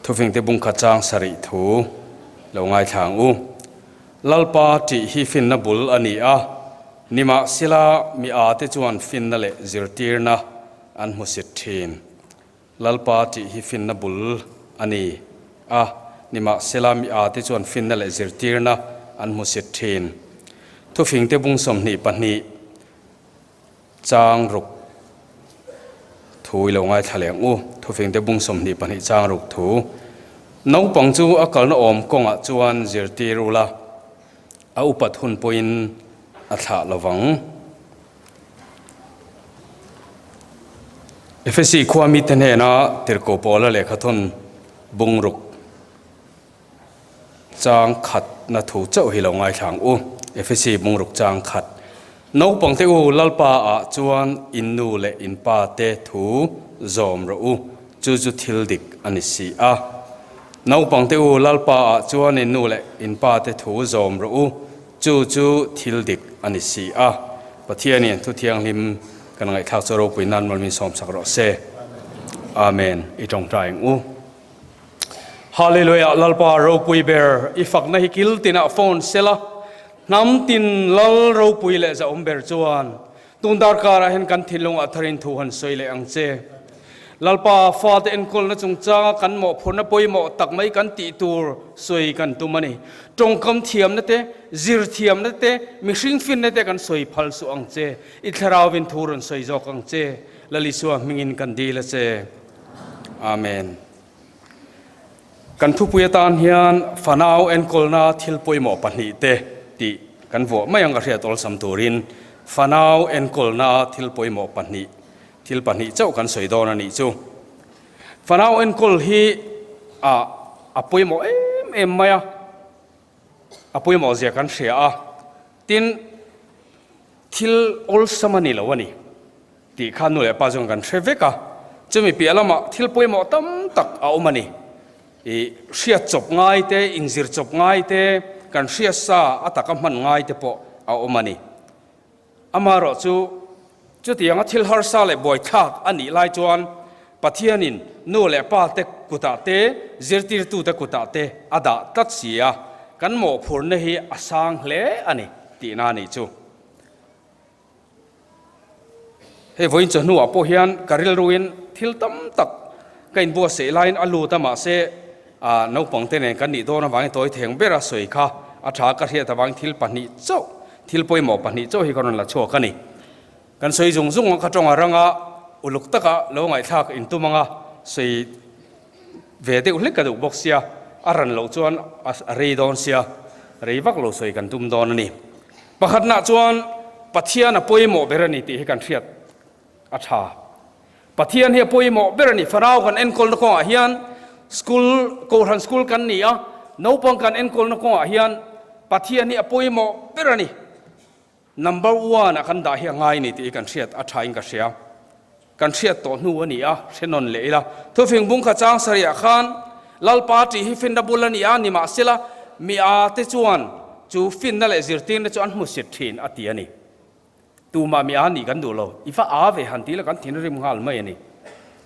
Thufingte bungkhat chang sarih thu lo ngaithla ang u. Lalpa tih hi finna bul a ni a, nimahsela mi ate chuan finna leh zirtirna an hmusit thin. Lalpa tih hi finna bul a ni a, nimahsela mi ate chuan finna leh zirtirna an hmusit thin. Thufingte bung 22. Chang ruk thu i lo ngaithla leh ang u. Thufingte bung 22 chang ruk thu. Naupang chu a kalna awm kawngah chuan zirtir ula, a upat hun pawhin a thlah lovang. Efesi khua mite hnena tirhkoh Paula lehkhathawn bung ruk. Chang khatna thu chauh hi lo ngaithla ang u. Efesi bungruk chang khat. Naupangte u, Lalpa ah chuan in nu leh in pa te thu zawm rawh u, chu chu thil dik a ni si a. Naupangte u, Lalpa ah chuan in nu leh in pa te thu zawm rawh u, chu chu thil dik a ni si a. Pathianin thu thianghlim kan ngaihthlak chu ropui nan malmin sawmsak rawh se. Amen. I tawngtai ang u. Hallelujah Lalpa ropui ber i fakna hi kil tinah phone sela hnam tin lal ropui leh zahawm ber chuan tun darkarah hian kan thinlungah tharin thu han sawi leh ang che. Lalpa fate enkawlna chungchanga kan mawhphurhna pawimawh tak mai kan tih tur sawi kan tum a ni. Tawngkam thiamna te, zir thiamna te, mihring finna te kan sawi phal suh ang che. I thlarauvin thu rawn sawi zawk ang che. Lal Isua hmingin kan dil a che. Amen. Kan thupui atan hian fanau enkawlna thil pawimawh pahnih te tih kan vuah mai ang ka hriat awlsam turin fanau enkawlna thil pawimawh pahnih, thil pahnih chauh kan sawi dawn a nih chu. Fanau enkawl hi a a pawimawh em em mai a, a pawimawh zia kan hria a, tin thil awlsam a ni lo a ni. Tih kha nu leh pa chuan kan hre vek a, chumi piah lamah thil pawimawh tam tak a awm a ni. I hriat chawp ngai te, inzir chawp ngai te, kan hriat sa a taka hman ngai te pawh a awm a ni. Amaherawh chu, chutianga thil harsa leh buaithlak a nih lai chuan Pathianin nu leh pa te kutah te, zirtirtute kutah te a dah tlat si a, kan mawhphurhna hi a sang hle a ni tihna a nih chu. Hei vawiin chawhnuah pawh hian ka rilruin thil tam tak ka inbuatsaih laiin a lut a, mahse naupangte nen kan nih dawn avangin tawi theng bera sawi kha a tha ka hriat avangin thil pahnih chauh, thil pawimawh pahnih chauh hi ka rawn la chhuak a ni. Kan sawi zung zung a, ka tawng a rang a, uluk taka lo ngaihthlak intum anga sawi ve deuh hlek ka duh bawk sia, a ran loh chuan a rei dawn sia, rei vak lo sawi kan tum dawn a ni. Pakhatnah chuan Pathian a pawimawh ber a ni tih hi kan hriat a tha. Pathian hi a pawimawh ber a ni. Fanau kan enkawlna kawngah hian school, Kohhran school kan ni a, naupang kan enkawlna kawngah hian Pathian hi a pawimawh ber a ni. Number one ah kan dah hi a ngai a ni tih hi kan hriat a thain ka hria. Kan hriat tawh hnu a ni a, hre nawn leh ila. Thufing bung kha chang sarih ah khan Lalpa tih hi finna bul a ni a, nimahsela mi a te chuan chu finna leh zirtirna chu an hmusit thin a ti a ni. Tumah mi a nih kan duh lo, i va a ve han ti ila kan thinrim nghal mai a ni.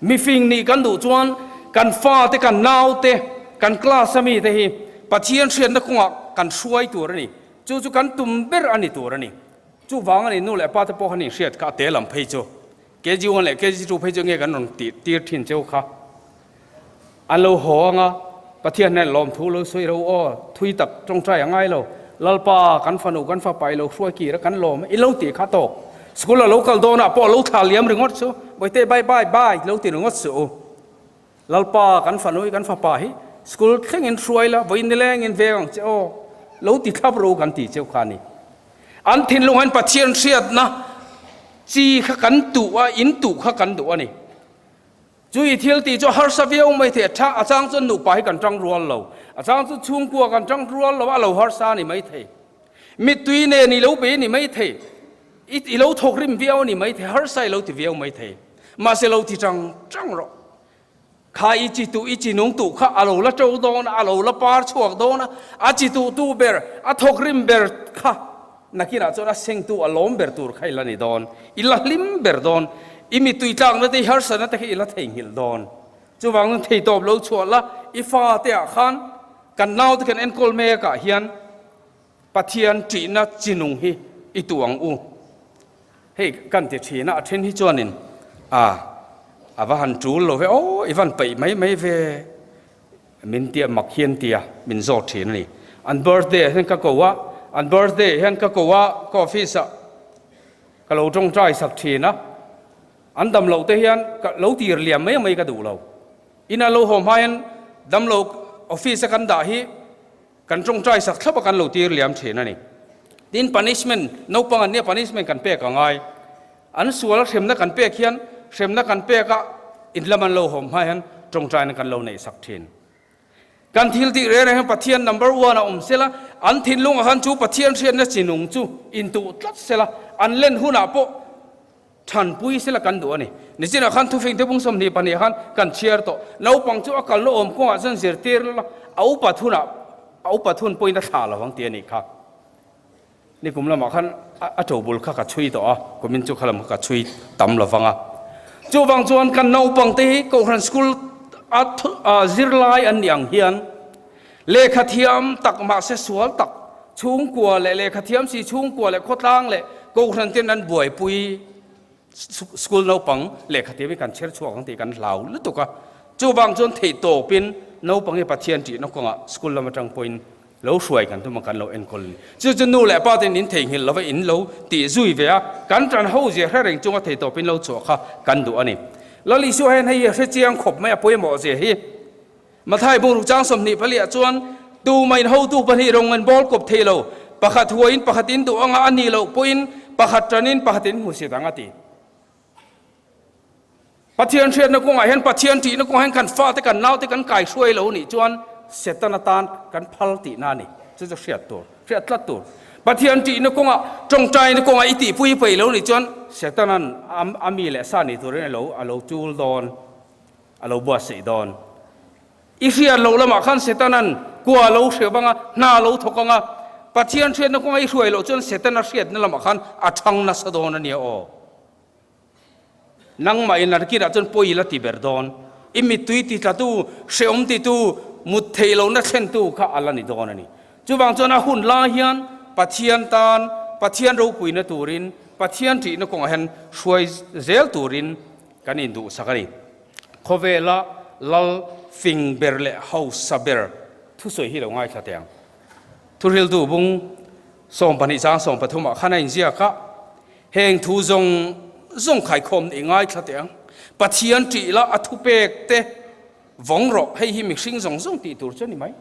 Mifing nih kan duh chuan kan fate, kan naute, kan class a mite hi Pathian hriatna kawngah kan hruai tur a ni. Chu chu kan tum ber a ni tur a ni. Chuvang a ni nu leh pa te pawh khan inhriat kha a te lam phei chu KG one leh KG two phei chu nge kan rawn tih tir thin cheu kha. An lo haw ang a, Pathian hian lawmthu lo sawi ro aw, thui tak tawngtai a ngai lo, Lalpa kan fanu kan fapa i lo hruai kir a kan lawm i lo tih kha tawk. School a lo kal dawnah pawh lo thla liam ringawt chu Bawihte bye bye bye lo ti ringawt suh u. Lalpa kan fanu hi kan fapa hi school thlengin hruai la, vawiin nilengin veng ang che aw, lo ti thlap ro kan ti cheu kha a ni. An thinlung hian Pathian hriatna chi kha kan tuh a, in tuh kha kan duh a ni. Chu i thil tih chu harsa viau mai thei, a a chang chuan nupa hi kan tang rual lo, a chang chu chhungkua kan tang rual lo a, a lo harsa a ni mai thei. Mittui nen i lo bei a ni mai thei, i lo thawk rim viau a ni mai thei, harsa i lo ti viau mai thei. Mahse lo ti chang chang rawh. Kha i chi tuh i chi nung tuh kha a lo la to dawn a, a lo la par chhuak dawn a, a chi tuh tu ber, a thawk rim ber kha nakinah chuan a sengtu a lawm ber tur kha i la ni dawn, i la hlim ber dawn, i mittui tlakna te i harsatna te kha i la theihnghilh dawn. Chuvangin theitawp lo chhuah la, i fate ah khan kan naute kan enkawl mek ah hian Pathian ṭihna chinung hi i tuh ang u. Hei kan ti ṭhin a, a ṭhen hi chuanin a a va han ṭul lo ve aw, i van peih mai mai ve min tia mak hian tia min zawt ṭhin a ni. An birthday ah hian ka ko a, an birthday ah hian ka ko a, ka office ah ka lo ṭawngṭai sak ṭhin a, an dam loh te hian ka lo tir liam mai mai ka duh lo. Ina lo haw hma hian damlo office a kan dah hi Kan tawngtai sak thlap a kan lo tir liam thin a ni. Tin, punishment, naupang an nia punishment kan pek a ngai. An sual hremna kan pek hian hremna kan pek a inlam an lo hawm hma hian tawngtaina kan lo neih sak thin. Kan thil tih reng reng hian Pathian number one a awm sela, an thinlungah khan chu Pathian hriatna chinung chu intuh tlat sela, an len hunah pawh Thanpui sela kan duh a ni. Nichinah khan thufing te bung 22 khan kan chhiar tawh. Naupang chu a kalna awm kawngah chuan zirtir la, a upat hunah a upat hun pawhin a thlah lo ang tih a nih kha. Nikum lamah khan a ṭobul kha ka chhui tawh a, kumin chu khalam kha ka chhui tam lo vang a. Chuvang chuan kan naupang te hi Kohhran School a zirlai an nih ang hian Lehkha thiam tak mahse sual tak chhungkua leh lehkha thiam si chhungkua leh khawtlang leh kohhran ten an buaipui school naupang lehkha thiam hi kan chher chhuak ang tih kan hlau lutuk a. Chuvang chuan theih tawpin naupang hi Pathian tihna kawngah school lam atang pawhin lo hruai kan tum a kan lo enkawl a ni. Chu chu nu leh pa ten in theihnghilh lova in lo tih zui ve a, kan tan ho zia hre reng chunga theih tawpin lo chhuah kha kan duh a ni. Lal Isua hian hei hi a hre chiang khawp mai a pawimawh zia hi. Mathai bungruk chang 24 ah chuan tumain hotu pahnih rawng an bawl kawp thei lo, pakhat huaiin pakhat in duh anga a nih loh pawhin pakhat tanin pakhat in hmusit ang a ti. Pathian hriatna kawngah hian Pathian tihna kawngah hian kan fate kan naute kan kai hruai lo nih chuan Setana tan kan phal tihna a ni. Chu chu hriat tur, hriat tlat tur. Pathian tihna kawngah tawngtaina kawngah i tihpui peih lo nih chuan Setanan a mi leh sa ni turin a lo chul dawn. A lo buatsaih dawn. I hriat loh lamah khan Setanan kua a lo hreuh anga, hna a lo thawk anga, Pathian hriatna kawnga i hruai loh chuan Setana hriatna lamah khan a thang nasa dawn a nia aw. Nangmah in arkinah chuan pawi la ti ber dawn. I mittui ti tlatu, hrehawm titu, mut theih lohna thlentu kha a la ni dawn a ni. Chuvang chuan a hun lai hian Pathian tan, Pathian ropuina turin, Pathian ṭihna kawngah hian hruai zel turin Kan induhsak a ni. Khawvela lal fing ber leh hausa ber thusawi hi lo ngaithla teh ang. Thuhriltu bung 12 chang 13 ah khan a inziak a, heng thu zawng zawng khaikhawm nih ngaithla teh ang. Pathian ṭih la a thupek te vawng rawh, hei hi mihring zawng zawng tih tur chu a ni mai.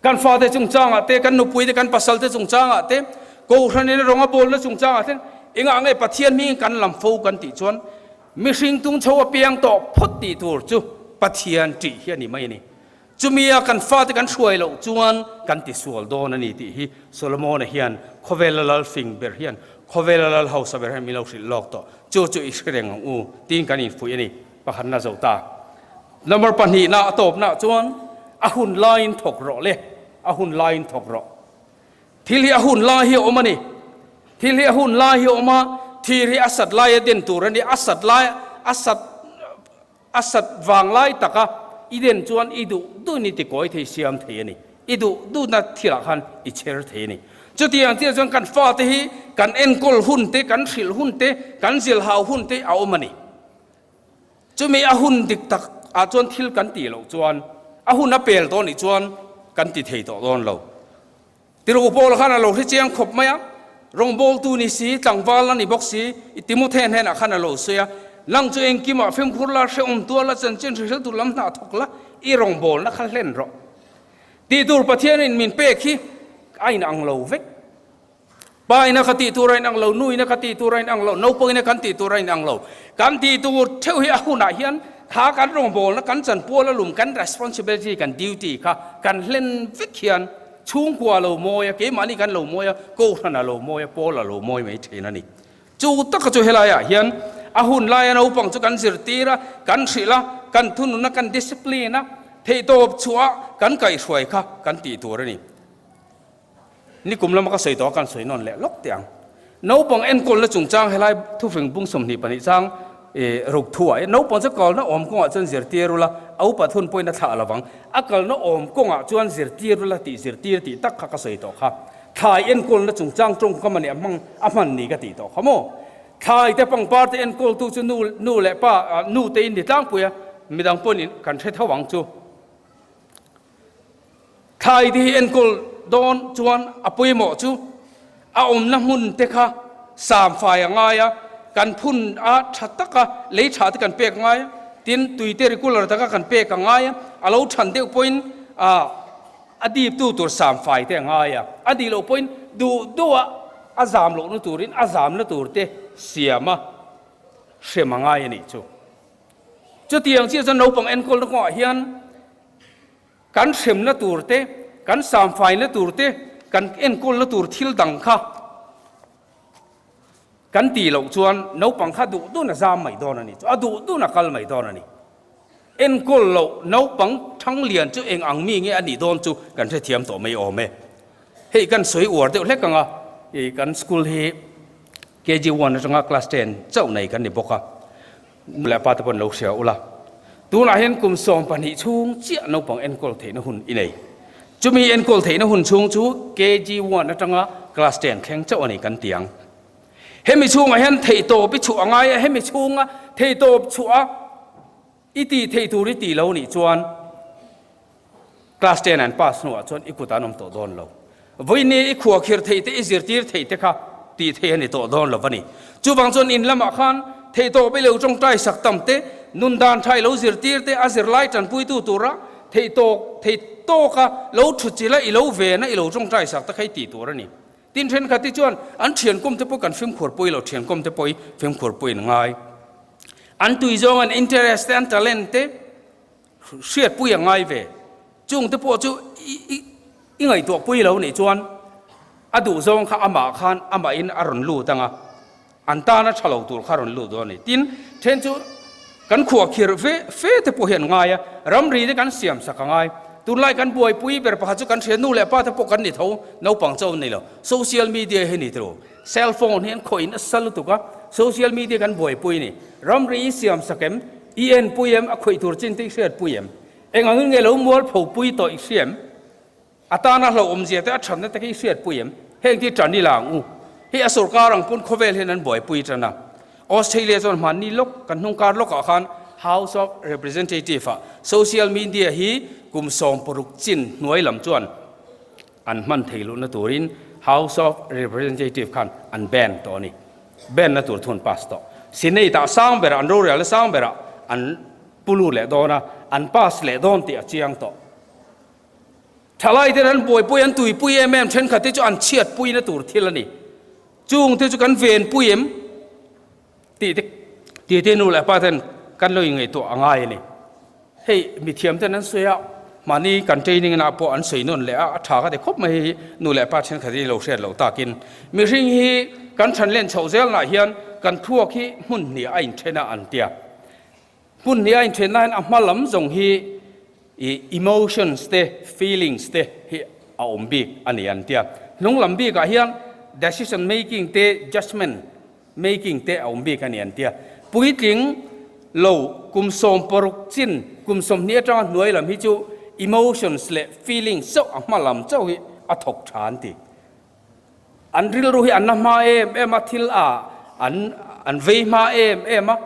Kan fate chungchangah te, kan nupui te, kan pasal te chungchangah te, Kohhran in rawng a bawlna chungchangah te, engah nge Pathian hmingin kan lam fo kan tih chuan mihring tung chho a piang tawh phawt tih tur chu Pathian ṭih hi a ni mai a ni. Chumia kan fate kan hruai loh chuan kan tisual dawn a ni tih hi Solomona hian khawvela lal fing ber hian khawvela lal hausa ber hian min lo hrilh lawk tawh. Chu chu i hre reng ang u tiin kan infuih a ni. Pakhatna zo ta. Number pahnihna a tawpnaah chuan a hun laiin thawk rawh le, a hun laiin thawk rawh. Thil hi a hun lai hi a awm a ni. Thil hi a hun lai hi a awm a, thir hi a sat laia den tur a ni. A sat lai, a sat, a sat vang lai taka i den chuan i duh duhin i tikawi thei siam thei a ni. I duh duhna thilah khan i chher thei a ni. Chutiang chiah chuan kan fate hi kan enkawl hun te, kan hrilh hun te, kan zilhau hun te a awm a ni. Chumi a hun dik tak ah chuan thil kan tih loh chuan a hun a pel tawh nih chuan kan ti thei tawh dawn lo. Tirhu Paul khan a lo hre chiang khawp mai a, rawngbawltu ni si, tlangval a ni bawk si, i Timothy hnenah khan a lo sawi a, Nang chu engkimah fimkhur la, hrehawm tuar la, chanchin hrihrel tur lam hnah thawk la, i rawngbawlna kha hlen rawh. Tih tur Pathianin min pek hi a inang lo vek. Pa ina ka tih tur a inang lo, nu ina ka tih tur a inang lo, naupang ina kan tih tur a inang lo. Kan tih tur theuh hi a hunah hian kha kan rawngbawlna, kan chanpual a lum, kan responsibility, kan duty kha kan hlen vek hian chhungkua a lo mawi a, keimahni kan lo mawi a, kohhran a lo mawi a, pawl a lo mawi mai thin a ni. Chu taka chu helaiah hian a hun laia naupang chu kan zirtir a, kan hrilh a, kan thunun a, kan discipline a, theihtawp chhuah kan kaihhruai kha kan tih tur a ni. Nikum lama ka sawi tawh a, kan sawi nawn leh lawk teh ang. Naupang enkawlna chungchang helai thufing bung 22 chang Ruk thu ah hian naupang chu kalna awm kawngah chuan zirtir ula, a upat hun pawhin a thlah lovang. A kalna awm kawngah chuan zirtir ula tih zirtir tih tak kha ka sawi tawh kha. Thlai enkawlna chungchang tawngkam a nih a hmang a hman ni ka tih tawh kha maw? Thlai te pangpar te enkawltu chu nu nu leh pa nu te in ni tlangpui a, midang pawhin in kan hre tho ang chu. Thlai te hi enkawl dawn chuan a pawimawh chu a awmna hmun te kha sam fai a ngai a, kan phun a tha taka lei tha te kan pek a ngai a, tin tui te regular taka kan pek a ngai a, a lo than deuh pawhin a dip tu tur sam fai te a ngai a, a nih loh pawhin duh duh a a zam lohna turin a zamna tur te siam a hrem a ngai a nih chu. Chutiang chiah chuan naupang enkawlna kawngah hian Kan hremna tur te, kan samfaina tur te, kan enkawlna tur thil dang kha kan tih loh chuan naupang kha duh dun a zam mai dawn a ni chu, a duh dun a kal mai dawn a ni. Enkawl loh naupang thang lian chu eng ang mi nge a nih dawn chu kan hrethiam tawh mai awm e. Hei kan sawi uar deuh hlek ang a, i kan school hi KG one atanga class 10 chauh nei kan ni bawk a. Nu leh pa te pawh an lo hria ula, tunah hian kum 12 chhung chiah naupang enkawl theihna hun i nei. Chumi enkawl theihna hun chhung chu KG one atanga class 10 thleng chauh a ni kan ti ang. Hemi chhungah hian theihtawp i chhuah a ngai a, hemi chhunga theihtawp chhuah a i tih theih tur i tih lo nih chuan Class 10 an pass hnuah chuan i kut an awm tawh dawn lo. Vawiini i khuakhir theih te, i zirtir theih te kha tih theih a ni tawh dawn lo a ni. Chuvang chuan in lamah khan theihtawp i lo tawngtai sak tam te, nun dan tha i lo zirtir te, a zirlai tanpuitu tura theihtawk theihtawka lo thutchilh a i lo ven a i lo tawngtai sak te kha i tih tur a ni. Tin thenkhat te chuan an thiankawm te pawh kan fimkhur pui lo, thiankawm te pawh i fimkhur puiin ngai. An tui zawng an interest te, an talent te, Hriatpui a ngai ve. Chungte pawh chu i ngaihtuahpui lo nih chuan a duhzawng kha amah khan amahin a rawn lut ang a, an tana tha lo tur kha a rawn lut dawn a ni. Tin, then chu kan khuahkhirh ve fe te pawh hi an ngai a, ramri te kan siam sak a ngai. Tunlai kan buaipui ber pakhat chu kan hria nu leh pa te pawh kan ni tho, naupang chauh an ni lo. Social media hi ni tiro. Cell phone hi an khawih nasa lutuk a, social media kan buaipui a ni. Ramri i siam sak em? I enpui em? A khawih tur chin te i hriatpui em? Eng angin nge lo mualpho pui tawh i hria em? A tana hlauhawmzia te a thatna te kha i hriatpui em? Heng ti tan ila ang u. Hei a sorkar ang pawn khawvel hian an buaipui tan a. Australia chuan hmanni lawk, kan hnung kar lawkah khan House of Representative ah social media hi kum 60 chin hnuai lam chuan An hman thei luhna turin House of Representative khan an ban tawh a ni. Ban na tur thu an pass tawh. Senate ah sang berah an rorelna sang berah an pu lut leh dawn a, an pass leh dawn tih a chiang tawh. Thalai ten an buaipui an tuipui em em thenkhat te chu an chhiatpuina tur thil a ni. Chung te chu kan venpui em tih te tih te nu leh pa ten kan lo inngaihtuah a ngai a ni. Hei mithiam ten an sawi a, mahni kan training na pawh an sawi nawn leh a, a tha ka ti khawp mai hei hi nu leh pa thenkhat hi lo hriat loh takin. Mihring hi kan than len chhoh zel nah hian kan thluak hi hmun hnih a inthen a an tia. Hmun hnih a inthen na hian a hma lam zawng hi i emotions te feelings te hi a awm bik a ni an tia. Hnung lam bikah hian decision making te judgement Making te a awm bik a ni an tia. Puitling lo kum 60 chin kum 20 atanga hnuai lam hi chu emotions leh feelings chauh a hma lam chauh hi a thawk tha an ti. An rilru hi an la hma em em a, thil a an an vei hma em em a,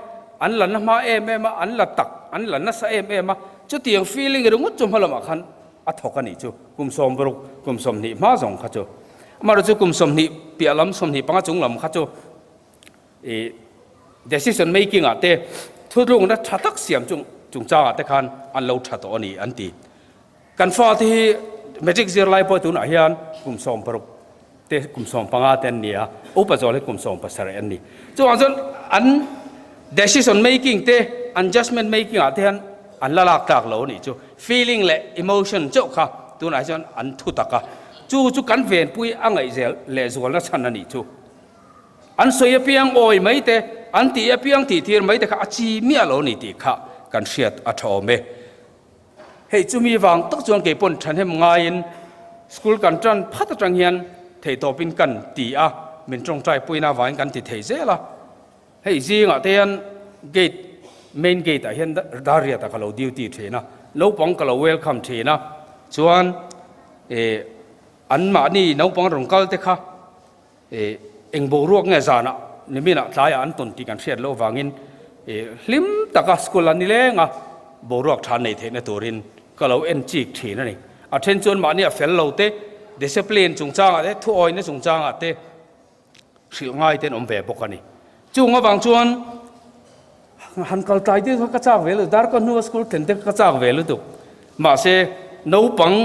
an la na hma em em a, an la tak an la nasa em em a, chutiang feeling ringawt chu hma lamah khan a thawk a nih chu kum 60 kum 20 hma zawng kha chu. Amaherawhchu chu kum 20 piah lam 25 chung lam kha chu i decision making ah te thutlukna tha tak siam chung chungchangah te khan an lo tha tawh a ni an ti. Kan fa te hi matric zirlai pawh tunah hian kum 60 te kum 15 te an ni a, upa zawl hi kum 17 an ni. Chuvang chuan an decision making te an judgement making ah te hian an la lak tlak lo a nih chu. Feeling leh emotion chauh kha tunah hi chuan an thu tak a. Chu chu kan venpui a ngaihzel lehzualna chhan a nih chu. An sawi apiang awi mai te, an tih apiang tih tir mai te kha a chi miah lo a ni tih kha kan hriat a tha awm e. Hei chumi vang tak chuan kei pawn thahnem ngaiin school kan tan phat atang hian theihtawpin kan ti a, min tawngtai puina avangin kan ti thei zel a. Hei zingah te hian. gate main gate ah hian dar riat ah ka lo duty thin a, naupang ka lo welcome thin a, chuan eh an mahni naupang rawn kal te kha eh eng boruak nge zanah niminah tlaiah an tawn tih kan hriat loh avangin eh hlim taka school a ni leng a, boruak tha nei theihna turin ka lo en chik thin a ni. A then chuan mahni a fel lo te, discipline chungchangah te, thuawina chungchangah te, hrilh ngai te an awm ve bawk a ni. Chung avang chuan han kal tlai deuh kha ka chak ve lutuk, darkar hnua school thlen te kha ka chak ve lutuk. Mahse naupang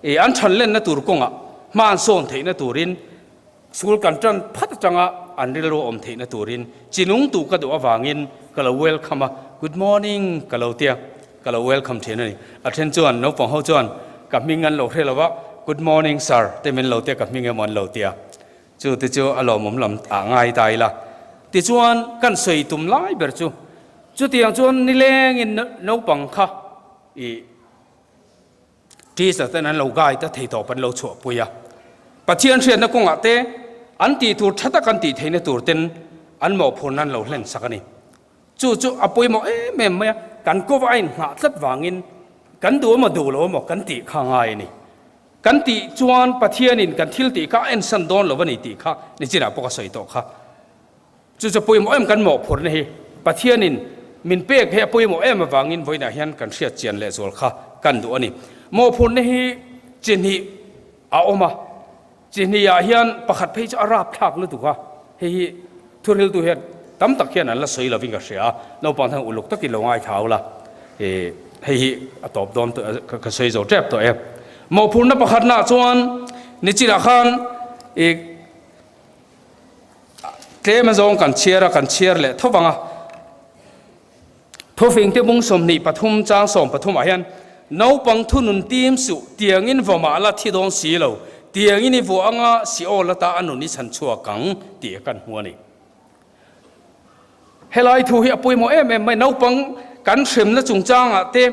ih an than lenna tur kawngah hma an sawn theihna turin school kan tan phat atanga an rilru awm theihna turin chinung tu ka duh avangin ka lo welcome a, good morning ka lo tia. Ka lo welcome thin a ni. A then chuan naupang ho chuan ka hming an lo hre lo va, Good morning sir te min lo tia ka hming emaw an lo tia. Chu te chu a lawmawm lam ah ngai ta ila. Tichuan kan sawi tum lai ber chu chutiang chuan nilengin naupang kha ih teacher ten an lo guide a theitawp an lo chhuahpui a. Pathian hriatna kawngah te an tih tur tha tak an tih theihna tur ten an mawhphurhna an lo hlen sak a ni. Chu chu a pawimawh em em mai a, kan kawva a inhnah tlat vangin kan duh emaw duh lo emaw kan tih kha ngai a ni. Kan tih chuan Pathianin kan thil tih kha a ensan dawn lo a ni tih kha nichinah pawh ka sawi tawh kha. Chu chu pawimawh em kan mawhphurhna hi Pathianin min pek hi a pawimawh em avangin vawiinah hian kan hriat chian lehzual kha kan duh a ni. Mawhphurhna hi chi hnih a awm a. Chi hniah hian pakhat phei chu a rap thlak lutuk a, hei hi thuriltu hian tam tak hian an la sawi lovin ka hria a, naupang hian uluk takin lo ngaithla ula, ih hei hi a tawp dawn tawh ka sawi zo tep tawh e. Mawhphurhna pakhatnaah chuan nichinah khan ih tlem azawng kan chhiar a, kan chhiar leh tho vang a. Thufingte bung 23 chang 13 ah hian, Naupang thunun tim suh, tiangin vawmah la thi dawn si lo, tiangin i vuah anga si aw la ta a nun i chhan chhuak ang, tih kan hmu a ni. Helai thu hi a pawimawh em em mai, naupang kan hremna chungchangah te,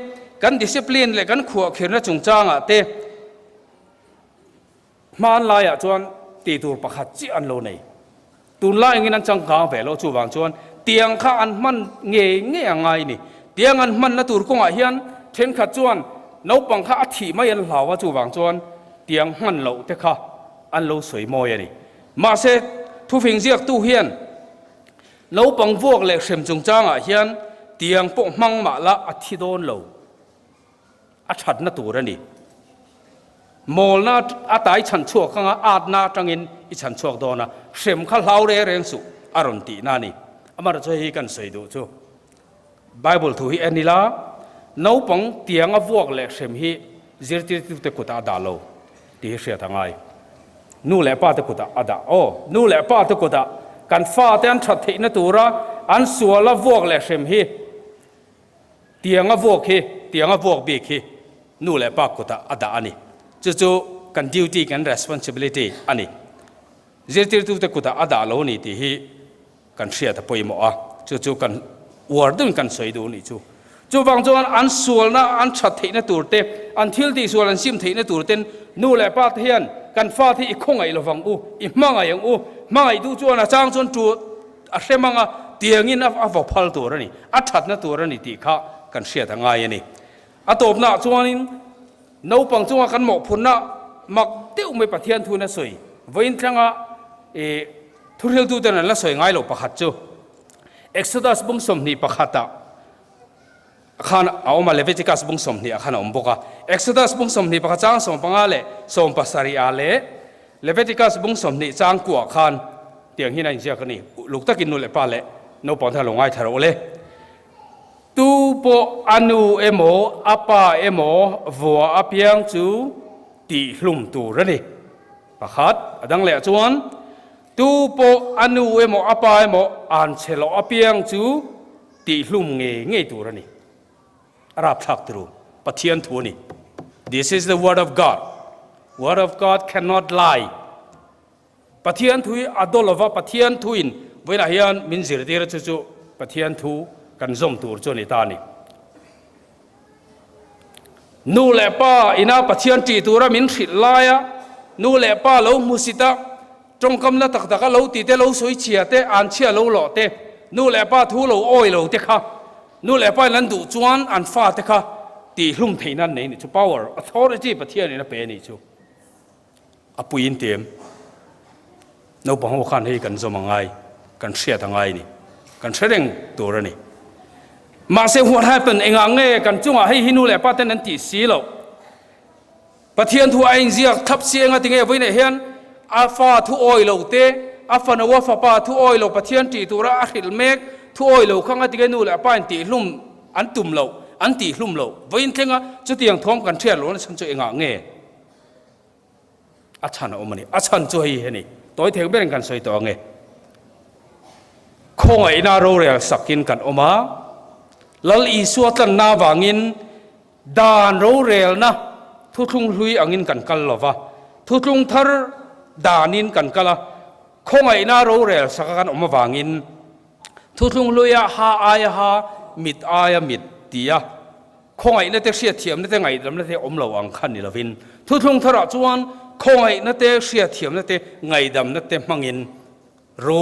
kan discipline leh kan khuahkhirna chungchangah te, Hmanlaiah chuan tih tur pakhat chiah an lo nei. Tunlai angin an changkang ve lo, chuvang chuan tiang kha an hman ngei ngei a ngai ni. Tiang an hmanna tur kawngah hian thenkhat chuan naupang kha a thih mai an hlau a, chuvang chuan tiang hman loh te kha an lo sawi mawi a ni. Mahse, thufing ziaktu hian naupang vuak leh hrem chungchangah hian tiang pawh hmang mah la a thi dawn lo. A thatna tur a ni. Mawlna a tai chhan chhuak anga atna atangin i chhan chhuak dawn a, hrem kha hlau reng reng suh a rawn tihna a ni. Amaherawhchu hei hi kan sawi duh chu Bible thu hi en ila, naupang tianga vuak leh hrem hi zirtirtute kutah a dah lo tih hi hriat a ngai. Nu leh pa te kutah a dah. Aw, nu leh pa te kutah kan fate an that theihna tura an suala vuak leh hrem hi Tiang a vuak hi, tiang a vuak bik hi nu leh pa kutah a dah a ni. Chu chu kan duty, kan responsibility a ni. Zirtirtute kutah a dah lo a ni tih hi kan hriat a pawimawh a, chu chu kan uar deuhin kan sawi duh a nih chu. Chuvang chuan an sualna an that theihna tur te, an thil tihsual an sim theihna tur ten nu leh pa te hian kan fate hi i khawngaih lovang u, i hmangaih ang u. Hmangaih duh chuan a chang chuan tu A hre mang a, tiangin a vaw phal tur a ni, a thatna tur a ni tih kha kan hriat a ngai a ni. A tawpnaah chuanin naupang chunga kan mawhphurhna mak deuh mai Pathian thuin a sawi. Vawiin tlanga ih thuhriltuten an la sawi ngai lo pakhat chu Exodus bung 20 pakhatah khan a awm a, Leviticus bung 20 ah khan a awm bawk a. Exodus bung 21 chang 15 leh 17 ah leh Leviticus bung 20 chang kuah khan tiang hian a inziak a ni, Luk takin nu leh pa leh naupang te kha lo ngaithla rawh u le. Tu pawh a nu emaw a pa emaw vua apiang chu tihhlum tur a ni. Pakhat a dang leh chuan tu pawh a nu emaw a pa emaw an chhe loh apiang chu Tihhlum ngei ngei tur a ni. A rapthlak turu. Pathian thu a ni. This is the word of God. Word of God cannot lie. Pathian thu hi a daw lova, Pathian thuin vawiinah hian min zirtir a, chu chu Pathian thu kan zawm tur chu a ni ta a ni. Nu leh pa ina Pathian ṭih tura min hrilh laia nu leh pa lo hmusit a, Tawngkamna tak taka lo ti te, lo sawi chhia te, an chhia lo lawh te, Nu leh pa thu lo awi lo te kha nu leh pa in an duh chuan an fa te kha tihhlum theihna an nei nih chu. Power, authority Pathian in a pe nih chu. A puiin ti em? Naupang ho khan hei kan zawm a ngai, kan hriat a ngai ni. Kan hre reng tur a ni. Mahse what happened? Engah nge kan chungah hei hi nu leh pa ten an tih si loh? Pathian thu a inziak thlap si enga tinge vawiinah hian a fa thu awi lo te, a fano a fapa thu awi lo Pathian tih tura a hrilh mek thu awi lo kha nga tinge nu leh pa in tihhlum an tum loh, an tihhlum loh. Vawiin thlenga chutiang thawm kan hriat lohna chhan chu engah nge a chhan a awm a ni. A chhan chu hei hi a ni. Tawi thei berin kan sawi tawh ange. Khawngaihna rorel sakin kan awm a, Lal Isua tlanna avangin Dan rorelna thuthlung hlui angin kan kal lo va, thuthlung thar danin kan kal a, khawngaihna rorel saka kan awm avangin thuthlung hluia ha aia ha, mit aia mit tia khawngaihna te hriatthiamna te ngaihdamna te awm lo ang kha ni lovin thuthlung tharah chuan khawngaihna te hriatthiamna te ngaihdamna te hmangin Ro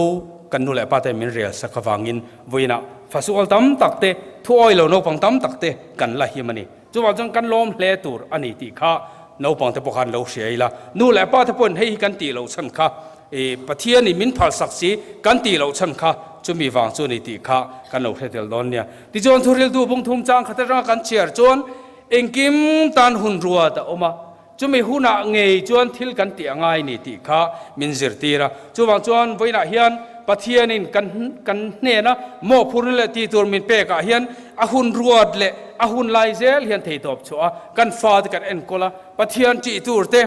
kan nu leh pa te min rel sak avangin vawiinah fasual tam tak te, thuawi lo naupang tam tak te kan la him a ni. Chuvang chuan kan lawm hle tur a ni tih kha naupang te pawh khan lo hria ila. Nu leh pa te pawhin hei hi kan tih loh chhan kha i Pathianin min phalsak si kan tih loh chhan kha chumi vang chu a ni tih kha kan lo hre tel dawn nia. Tichuan thuriltu bungthum chang khat atanga kan chhiar chuan engkim tan hun ruat a awm a. Chumi hunah ngei chuan thil kan tih a ngai ni tih kha min zirtir a. Chuvang chuan vawiinah hian Pathianin kan kan hnena mawhphurna leh tih tur min pekah hian a hun ruat leh a hun lai zel hian theitawp chhuah a, kan fate kan enkawl a, Pathian tih tur te,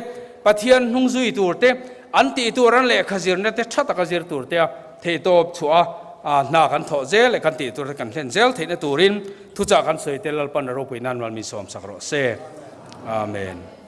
Pathian hnung zui tur te, an tih tur an lehkha zirna te tha taka zir tur te a theitawp chhuah a, hna kan thawh zel leh kan tih tur te kan hlen zel theihna turin thuchah kan sawi te Lalpan a ropui nan mal min sawmsak rawh se. Amen.